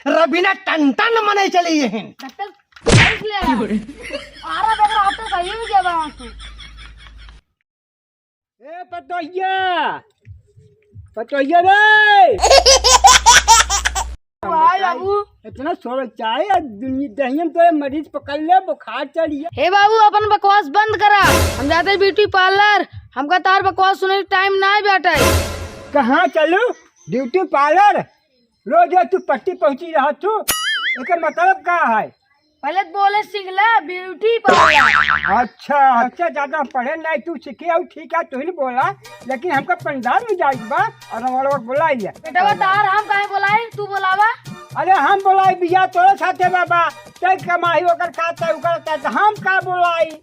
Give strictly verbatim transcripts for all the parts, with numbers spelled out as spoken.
रवीना टंडन मने चली यहीं। डॉक्टर, देख ले रहा। आरा देख रहा, अब तो सही हो गया बाबा तू। ए पतोहिया, पतोहिया रे। भाई बाबू। इतना सोच चाहे, दुनिया दहियन तो मरीज पकड़ ले, बुखार चढ़ी है। हे बाबू, अपन बकवास बंद करा। हम जाते ब्यूटी पार्लर, हमका तार बकवास सुने के टाइम ना बाटे। कहाँ चलू? ब्यूटी पार्लर? रोज रोज तू पट्टी पहुँची रहा तू, एकर मतलब का है? पहले तो बोले सीख ले ब्यूटी पार्लर। अच्छा, अच्छा, ज्यादा पढ़े नहीं, तू सीखे हो ठीक है, तू ही बोला, लेकिन हमका पंडाल में जाए के बा और रमणवा के बोलाई ले। बेटवा तार हम काहे बोलाई, तू बोलावा। अरे हम बोलाई बिया तोरे साथे बाबा, तै कमाई ओकर खाता ओकर खाता, हम का बोलाई?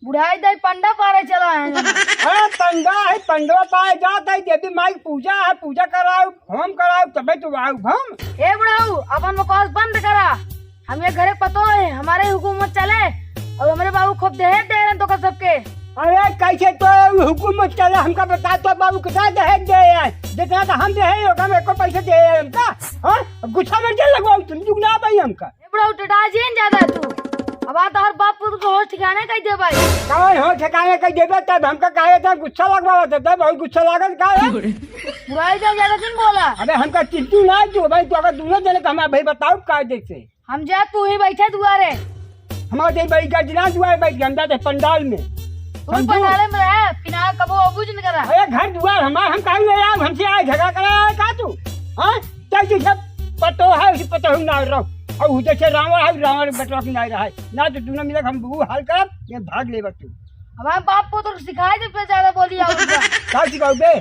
बुढ़ाई दाई पंडा पारे चला है। हाँ, पंडा है, पंडवा पाए जात है, देवी माई के पूजा है, पूजा कराओ, होम कराओ, तबे तो आओ हम। ए बुढ़ऊ, अपन बकवास बंद करा। हम ये घरे पतो है, हमारे हुकूमत चले और हमरे बाबू खूब दहेज दे रहे हैं तो कर सबके। अरे कैसे तो हुकूमत चले, हमका बता तो बाबू कितना दहेज दे हैं, जितना तो हम दे हैं, ओकर में एको पैसा दे हैं हमका। हाँ, गुस्सा में क्या लगवाओ तुम, दुगना भाई हमका। ए बुढ़ऊ, टटा जिन ज्यादा तू। अब आ तोहर बाप पुत को होश ठिकाने कइ देबे। कौन होश ठिकाने कइ देबे? तब हमका काहे इतना गुस्सा लगवावत है? तब बहुत गुस्सा लागत का है? बुढ़ाई जा ज्यादा जिन बोला। अबे हमका चिंतू ना तू, भाई तू अगर दोनों जने का हमारा भाई बताओ का जैसे। हम जा तू ही बैठे दुआरे। हमारे दिन भाई का दिना दुआरे बैठ गए, हम जाते पंडाल में। तू पंडाले में रहे, फिना कबो अबूझ न करा। अरे घर दुआर हमार, हम काहे ले आए, हमसे आए झगड़ा करे आए का तू? हाँ? तै जैसे पतो है, उसी पतो हूँ ना रहो। और उ जैसे रावण है, रावण बेटवा की ना रहा है। ना तो दोनों मिलक हम बहू हाल करब, ये भाग लेबा तू। हमारे बाप को तो सिखाए दे, पे ज्यादा बोली आवे का। का सिखाऊ बे?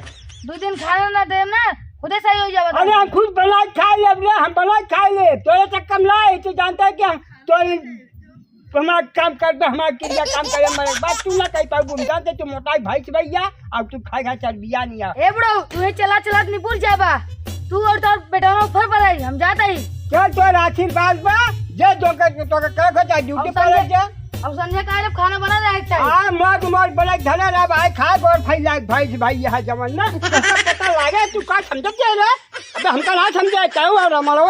दो दिन खाना ना दे ना, खुदे सही हो जावे। अरे हम खुद बना के खा लेब रे, हम बना के खा लेब। तोरे चक्कर में ना, तू जानता है कि हम, तोरे हमार काम कर दे, हमार क्रिया काम करे, मरे बात तू ना कह पाऊ, हम जानते तू मोटाई भैंस भैया, अब तू खाए खा चर्बिया नहीं आ। ए बुढ़ऊ, तू ये चला चला निपुर जाबा, तू और तोर बेटवा फर पड़ाई, हम जाता ही। चल तोर आशीर्वाद बा, जे जो कर तो कर खो जा ड्यूटी और पर संजय, जा। और संजय का जब खाना बना रहा है टाइम। आ मौज मौज बना धना रहा भाई, खा और फैला भैंस भाई यहाँ जवन ना, पता लागे तू का समझत जाए रे, अबे हमका ना समझे कहू और हमारो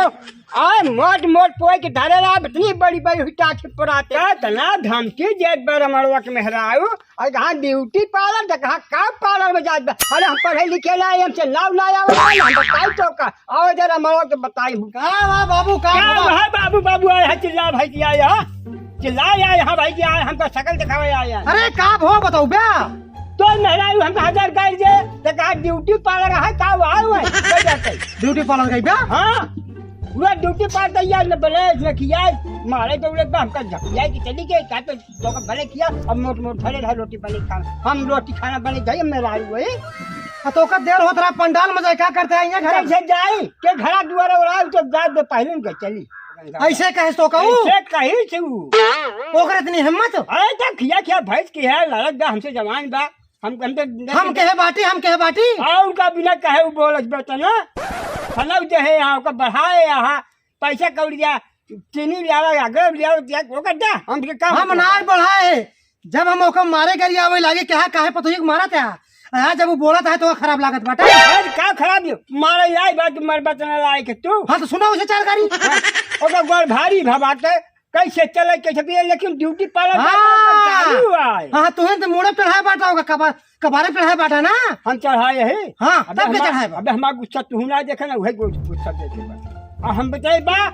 आए मोट मोट पोए के धरे रहा, इतनी बड़ी बड़ी हुई टाटी पराते। इतना धमकी देत बा रमणवा के मेहरारू, और कहाँ ब्यूटी पार्लर तो कहाँ का पार्लर में जात बा। अरे हम पढ़े लिखे ना, हमसे नाव ना आवे, हम बताई तो का, आओ जरा रमणवा के बताई हूँ। का बा बाबू, का का बा? है बाबू, बाबू आए हैं, चिल्ला भाई जी आए हैं, चिल्ला आए हैं भाई जी आए, हमका शकल दिखावे आए हैं। अरे का भो बताऊ बे? तो मेहरारू हमका हजार गाड़ी दे, तो कहा ड्यूटी पार्लर है, का वो आए हुए हैं, ले जाते हैं। ब्यूटी पार्लर गई बे? हाँ, पूरा ड्यूटी पार तैयार न बने, न किया, मारे तो उड़े हमका झपिया के चली गई, का तो तोका भले किया, अब मोट मोट भले रहा रोटी पानी खाना, हम रोटी खाना बने जाइए, मेरा आई वही। आ तोका देर होत रहा पंडाल में जाए, का करते हैं यहाँ घर? कैसे जाई? के घरा दुआरा उड़ा तो जा दे पहले न चली। ऐसे कहे तो कहू? ऐसे कही से ऊ। ओकर इतनी हिम्मत? अरे तो खिया खिया भैंस की है, लड़क दा हमसे जवान बा, हम, हम तो हम कहे बाटी, हम कहे बाटी। और का बिना कहे वो बोलत बा तना। फलक जो है यहाँ, ओका बढ़ाए यहाँ, पैसा कौड़ी दिया, चीनी लियावा, अगरब लियावा, दिया, ओका दे, हम के काम हम करता। नार बढ़ाए, जब हम ओका मारे करी आवे लागे, कहा काहे पतोही के मारत है? आ, जब वो बोलत है तो खराब लागत बाटे। अरे का खराब है? मारे लाई बात, मर बचने लाई के तू। हाँ तो सुना उसे चार गाड़ी। हाँ, ओका गोड़ भारी भा बाटे, कैसे चले, कैसे पिए, लेकिन ड्यूटी पालन हाँ। चालू है। हाँ, तुहे तो मुड़े चढ़ाए बाटा होगा, कबार, कबारे चढ़ाए बाटा ना? हम चढ़ाए है। हाँ, अबे तब के हमार, चढ़ाए बा? अबे हमार गुस्सा तू ना देखे ना, वही गुस्सा देखे बा। आ हम बताए बा,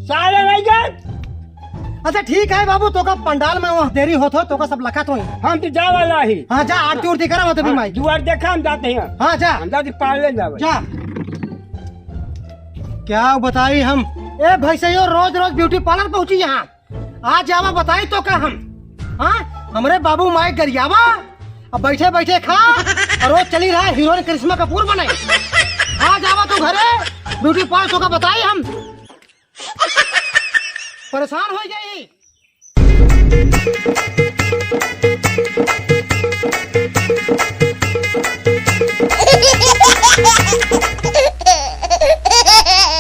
सारे नहीं जात। अच्छा ठीक है बाबू, तोका पंडाल में वहाँ देरी होत हो, तोका सब लखत होई। हम तो जा वाला ही। हाँ जा, आरती उरती करा वहाँ तो भी हाँ, माई। दुआर देखा हम जाते हैं। हाँ जा। हम जाते पार्लर जावे। जा। क्या बताई हम, ए भैसैयो रोज रोज ब्यूटी पार्लर पहुँची यहाँ। आज आवा बताई तोका हम। हाँ, हमरे बाबू माई गरियावा, अब बैठे बैठे खा, और रोज चली रहा हीरोइन करिश्मा कपूर बने। आज आवा तू घरे, ब्यूटी पार्लर तोका बताई हम। परेशान हो गई।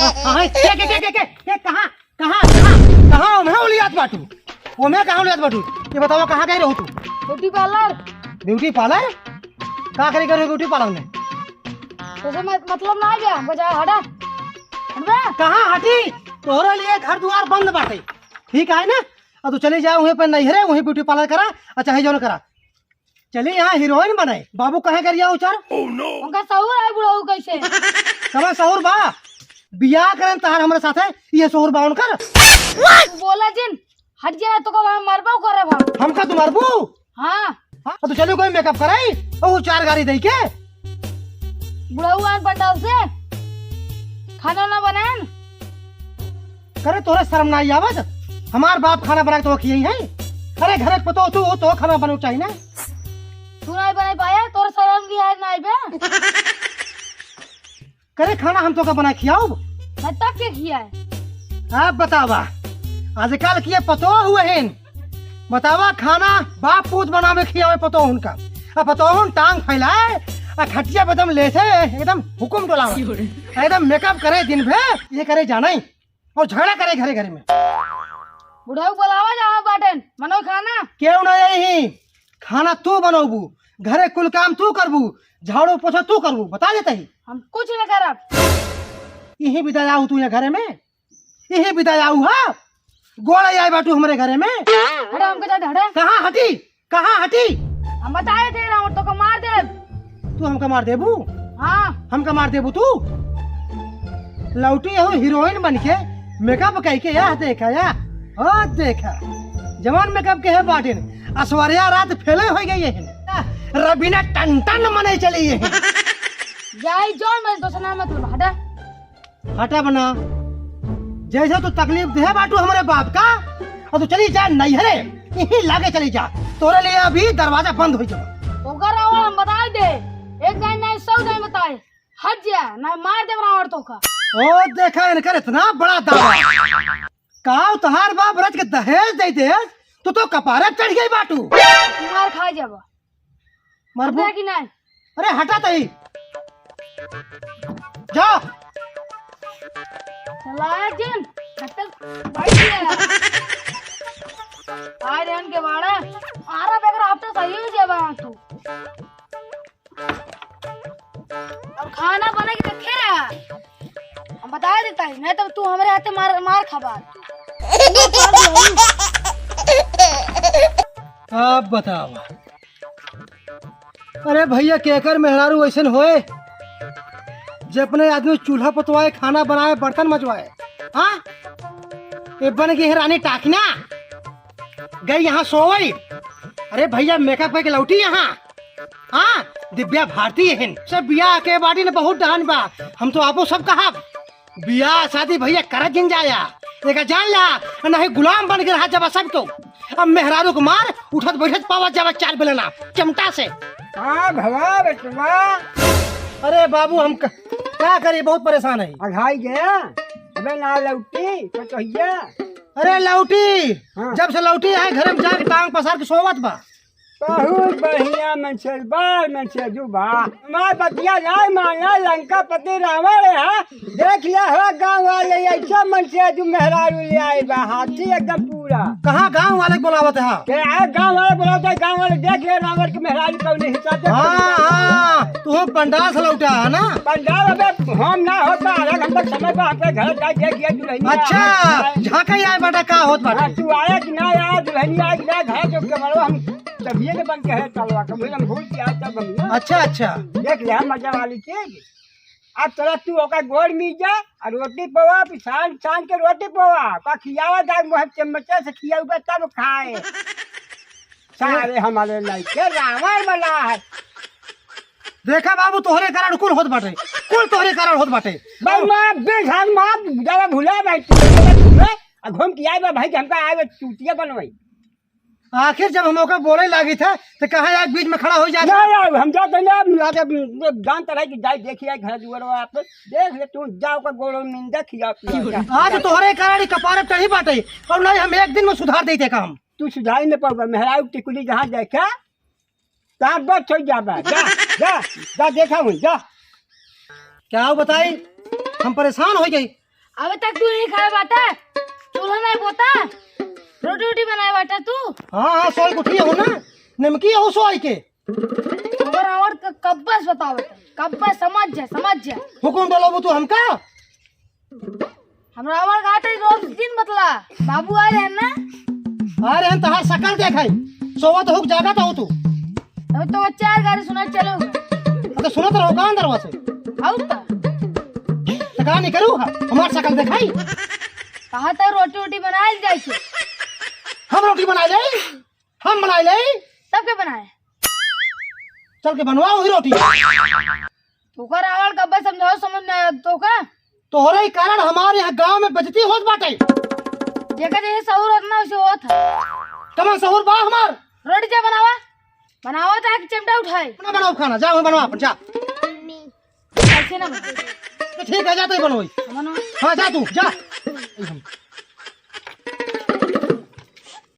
हाँ, हाँ, के, के, के, के, के, के, कहाँ? कहाँ, कहाँ, कहाँ ओमे उलियात बाटू? ओमे कहाँ उलियात बाटू? ये बतावा, कहाँ गई रहू तू? ब्यूटी पार्लर। ब्यूटी पार्लर? का करे करे ब्यूटी पार्लर में? तोसे मत-, मतलब ना है क्या? बजा, हटा। हट बे। कहाँ हटी? तोहरे लिए घर दुआर बंद बाटे, ठीक है ना? अब तू चली जाए वहीं पे नैहरे, वहीं ब्यूटी पार्लर करा, और चाहे जौन करा। चली यहाँ हीरोइन बने, बाबू कहे करिया उचर। उनका सहूर है बुढ़ऊ कैसे? कमा सहूर बा, बियाह करन तहार हमरे साथे, ये सहूर बा उनकर। तू बोला जिन, हट जा, तो को वहाँ मरबो करे बा। हमका तू मारबू? हाँ। हाँ, तो चलो कोई मेकअप कराई, ओ चार गाड़ी दे के। बुढ़ऊ आन पंडाल से खाना ना बनाएन। करे तोरे शर्म ना आवत? हमार बाप खाना बना के तो खियाई है। अरे घर के पतो तू हो तो खाना बनो चाहिए ना। तू नहीं बना पाया, तोरे शर्म भी है ना बे। करे खाना हम तोका बना खियाउब? मैं तब के खियाए? आप बतावा, आजकल के पतोह हुए हैं, बतावा खाना बाप पूत बनावे खियावे पतोह उनका। अब पतोह टांग फैलाए, आ खटिया पे एकदम लेसे, एकदम हुकुम डोलावे। एकदम मेकअप करे दिन भर, ये करे जाने। और झगड़ा करे घरे घरे में। बुढ़ऊ बोलावा जाओ बाटेन, मनो खाना। क्यों ना यही? खाना तू बनौबू, घरे कुल काम तू करबू, झाड़ू पोछा तू करबू, बता देते ही। हम कुछ न करब। यही विदा आऊ तू यहाँ घरे में, यही विदा आऊ हा? गोड़ा आए बाटू हमरे घरे में। हटा हमके, जा हटा। कहाँ हटी? कहाँ हटी? हम बताए थे रावण तो को मार दे। तू हमका मार देबू? हाँ। हमका मार देबू तू? लौटी हो हीरोइन बन के, मेकअप कह के, या देखा या, ओ देखा, जवान मेकअप के है बाटिन, ऐश्वर्या रात फेले हो गई है, रवीना टंडन मने चली है। जाई जो मैं दोसना मत हटा। हटा बना, जैसे तू तकलीफ दे बाटू हमरे बाप का, और तू चली जा नैहरे, यहीं लागे चली जा, तोरे लिए अभी दरवाजा बंद हो जाए। ओकर रावण हम बताए दे, एक दाई नहीं सौ दाई बताए, हट जा, ना मार देब रावण तो का। ओ देखा इनकर इतना बड़ा दावा, का तोहार बाप रच के दहेज दे दे, तू तो कपारे चढ़ गई बाटू। मार खा जाबा। मरबू? हटा कि नहीं? अरे हटा तई। जा। चला जिन, हट, बैठ गया। आए रहन के बाड़ा, आरा बेगर हफ्ता सही हो जाबा तू। अब खाना बने के देखे रहा। हम बता देता है, नहीं तो तू हमरे हाथे मार, मार खाबा। अब बतावा। अरे भैया, केकर मेहरारू ऐसन होए जे अपने आदमी चूल्हा पोतवाए, खाना बनाए, बर्तन मजवाए? हाँ, ये बन गई है रानी टाकना, गई यहाँ सोवई। अरे भैया, मेकअप करके लौटी यहाँ। हाँ, दिव्या भारती है, सब बियाह के बाटी ने बहुत डहन बा। हम तो आपो सब कहब, बियाह शादी भैया करत जिन जाया, एका जान ला, नहीं गुलाम बन के रहा जब सब तो। अब मेहरारू को मार, उठत बैठत पावत जावा चार बेलना, चमटा से। हाँ भवा बेटवा। अरे बाबू, हम क-, का करी, बहुत परेशान है। अघाई गया, अबे ना लौटी, तो कहिया? अरे लौटी, हाँ। जब से लौटी है घर में जाके टांग पसार के सोवत बा। बहुत बढ़िया मनसेजू बा, मनसेजू बा। हमार बतिया नाय माना, लंकापति रावण है। देख लिया हो गाँव वाले, ऐसा मनसेजू मेहरारू ले आए बा, हाथी एकदम पूरा। कहाँ गाँव वाले के बोलावत है? के आ गाँव वाले बोलावत है, गाँव वाले देख ले रावण के मेहरारू कौन हिसाब से हाँ, हाँ, तू पंडाल से लौटा है ना? पंडाल अबे हम ना होता, आधा घंटा समय पर आपके घर जाके देख लिया दुल्हनिया। अच्छा, झांका ही आए बेटा, का होत बाटे? हाँ, तू आया कि ना आया, दुल्हनिया आया कि ना, घर जो के बड़ो हम तभिए के बन के है तलवा, कभी हम भूल गया तब हम ना। अच्छा, अच्छा। देख ले, हम मजा वाली चीज। अब चला तू ओकर गोड़ मीज जा, आ रोटी पवा, फिर छान, छान के रोटी पवा, का खियावा जाए, मुँह चम्मचे से खियाउबे तब खाए। सारे हमारे लइके रावण बना है। देखा बाबू, तोहरे कारण कुल होत बाटे, कुल तोहरे कारण होत बाटे। भाई माँ, बेजान माँ, ज्यादा भुला भाई, तू आ घूम के आए बा भाई, हमका आए बा चूतिया बनवाई। आखिर जब हम ओकर बोले लागी था, तो कहाँ यार बीच में खड़ा हो जाता? ना यार, हम जाते ना, हम जाते, जान तो रहे कि जाए देखिए घर दुआर आप देख ले, तू जाओ का गोड़ो मिंदा खिया पिया। आज तोहरे कारण ही कपारे चढ़ी बाटे, और नहीं हम एक दिन में सुधार देते काम। तू सुधार न पाबा, मेहरारू टिकुली जहाँ देखा, तहाँ बस हो जाबा। जा, जा, जा देखा हूँ, जा। क्या बताई, हम परेशान हो गई। अबे तक तू नहीं खाए बाटा, चूल्हा नहीं बोता, रोटी वोटी बनाए बाटा तू। हाँ, हाँ, सोल के उठी हो ना, निमकी हो सोई के। अगर और क-, कब्बस बताओ, कब्बस समझ जा, समझ जा। हुकुम बोलो वो तू हमका। हमरा आवाज आते रोज दिन बतला। बाबू आ रहे हैं ना? आ रहे हैं, तहार शकल देखाई। सोवत हो, जागत हो तू? अब तो चार गाड़ी सुना चलो। अब तो सुनत रहो का अंदरवा से? आउ का? तो का नहीं करू हा? हमार शकल देखाई। कहा तो रोटी वोटी बनाए जाए छे। हम रोटी बनाए ले? हम बनाए ले? तब के बनाए? चल के बनवाओ ही रोटी। तोकर आवड़ का बस समझाओ, समझ में आया तो का? तोहरे ही कारण हमारे यहाँ गांव में बेइज्जती होत बाटे। जेकर जैसे सहूर होत ना, वैसे होत है। कमन सहूर बा हमार? रोटी जा बनावा, बनावा तो एक चिमटा उठाए। अपना बनाओ खाना, जा वहीं बनवा अपन, जा। ऐसे ना बना। तो ठीक है, जा तो ही बनवाई। बनो। हाँ, जा तू, जा।